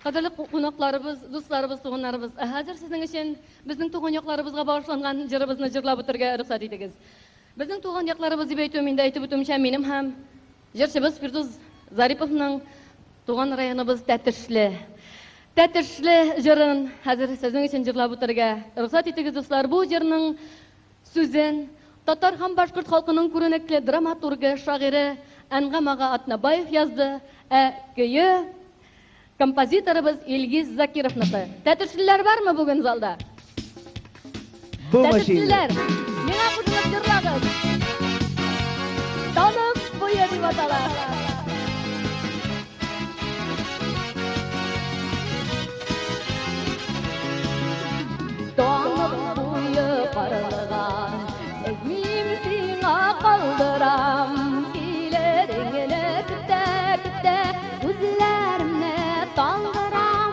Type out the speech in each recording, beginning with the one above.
Кадерле кунакларыбыз, дусларыбыз, туганнарыбыз, ә хәзер сезнең өчен безнең туган якларыбызга багышланган җырыбызны җырлап үтәргә рөхсәт итегез. Безнең туган якларыбыз дип әйтүем инде әйтеп үтүемчә минем һәм җырчыбыз Фирдүс Зариповның туган районыбыз Тәтешле. Тәтешле җырын хәзер сезнең өчен җырлап үтәргә рөхсәт итегез, дуслар. Бу җырның сүзен татар һәм башкорт халкының күренекле драматургы, шагыйре Әнгам ага Атнабаев язды, ә көе композиторыбыз Илгиз Закировныкы. Тәтешлеләр бармы бүген залда? Тәтешлеләр, миңа кушылып җырлагыз. Танып буе дип атала. Танып буе карлыган, Эзмим сиңа калдырам. Килереңне көтә-көтә, Күзләремне талдырам.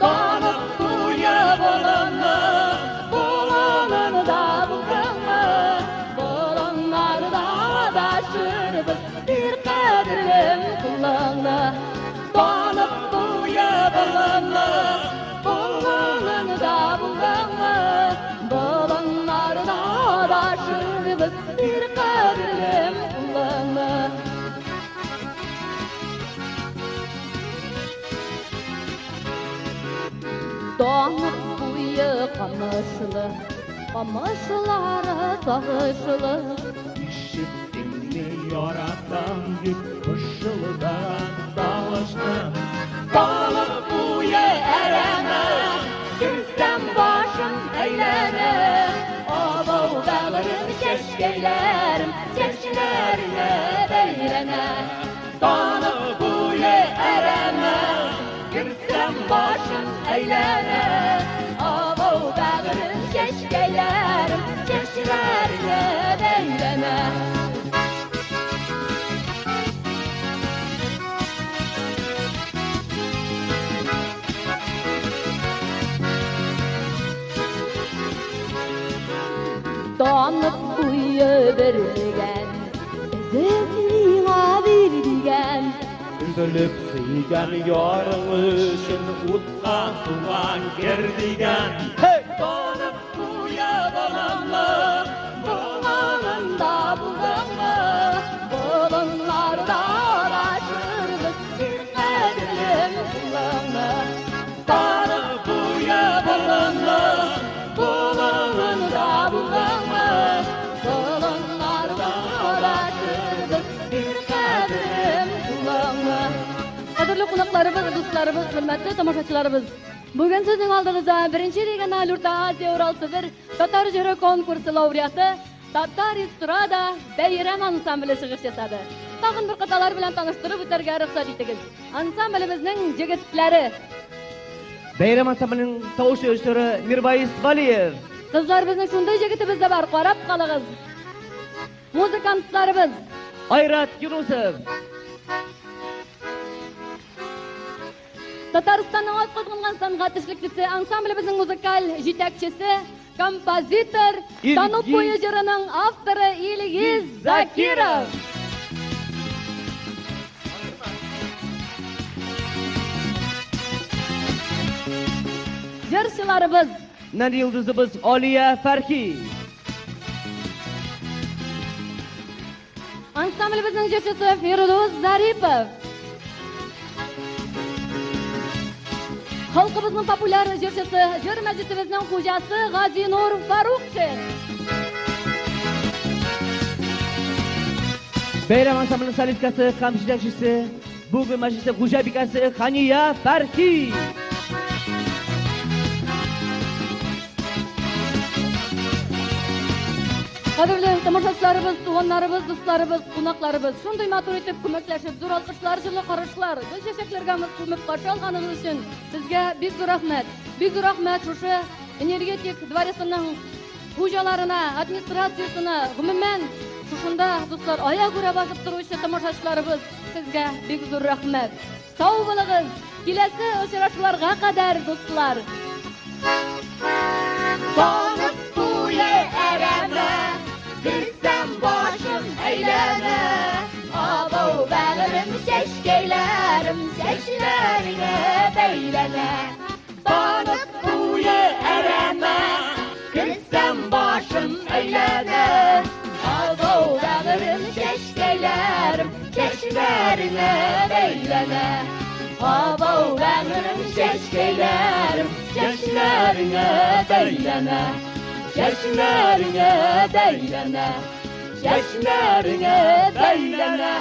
Танып буе болынны, Болынында булдыңмы? Болыннарда адашырбыз, Бир кадерлем кулыңны. Танып буе болынны, Болынында булдыңмы? Болыннарда адашырбыз, Бир кадерлем кулыңны. Танып буе камышлы, камышлары сагышлы. Ишеттеңме, яратам дип пышылдаган тавышны? Танып буе әрәмә, керсәм башым әйләнә. Абау бәгырем чәчкәйләрем, чәчләренә бәйләнә. Танып буе әрәмә, керсәм башым әйләнә. Абау бәгырем чәчкәйләрем, чәчләренә бәйләнә. Танып буе берлеген, Өзеп миңа бир дигән. Өзелеп сөйгән ярың өчен утка суга кер дигән. Танып буе болынлы, болынында булдыңмы? Болыннарда арашырбыз, бир кадерлем кулыңны. Танып буе болынлы, болынында булдыңмы? Болыннарда арашырбыз, бир кадерлем кулыңны. Кадерле кунакларыбыз, дусларыбыз, хөрмәтле тамашачыларыбыз! Бүген сезнең алдыгызда беренче региональ Урта Азия Урал Себер татар җыры конкурсы лауреаты Татар эстрада бәйрәм ансамбле чыгыш ясады. Тагын бер кат алар белән таныштырып үтәргә рөхсәт итегез. Ансамблебезнең җегетләре. Бәйрәм ансамбленең тавыш режиссеры Мирваис Валиев. Кызлар, безнең шундый җегетебез дә бар, карап калыгыз. Музыкантларыбыз. Айрат Юнусов. Татарстанның атказанган сәнгать эшлеклесе, ансамблебезнең музыкаль җитәкчесе, композитор, Танып буе җырының авторы Илгиз Закиров. Җырчыларыбыз. Нәни йолдызыбыз Алия Фәрхи. Ансамблебезнең җырчысы Фирдүс Зарипов. Халкыбызның популяр җырчысы, җыр мәҗлесебезнең хуҗасы Газинур Фарукшин. Бәйрәм ансамбленең солисткасы һәм җитәкчесе, бүген мәҗлеснең хуҗабикәсе Хания Фәрхи. Кадерле тамашачыларыбыз, туганнарыбыз, дусларыбыз, кунакларыбыз, шундый матур итеп күмәкләшеп, зур алкышлар, җылы карашлар, гөл чәчәкләргә күмеп каршы алганыгыз өчен сезгә бик зур рәхмәт. Бик зур рәхмәт шушы энергетик дворецының хуҗаларына, администрациясенә, гомумән, шушында, дуслар, аягүрә басып торучы тамашачыларыбыз, сезгә бик зур рәхмәт. Сау булыгыз! Киләсе очрашуларга кадәр, дуслар! Танып буе әрәмә, Керсәм башым әйләнә. Абау бәгырем, чәчкәйләрем, чәчләрем. Чәчләреңә бәйләнә. Банык буе әрәмә, Керсәм башым әйләнә. Абау бәгырем чәчкәйләрем, Чәчләреңә бәйләнә. Абау бәгырем чәчкәйләрем, Чәчләреңә бәйләнә. Чәчләреңә бәйләнә. Чәчләреңә бәйләнә.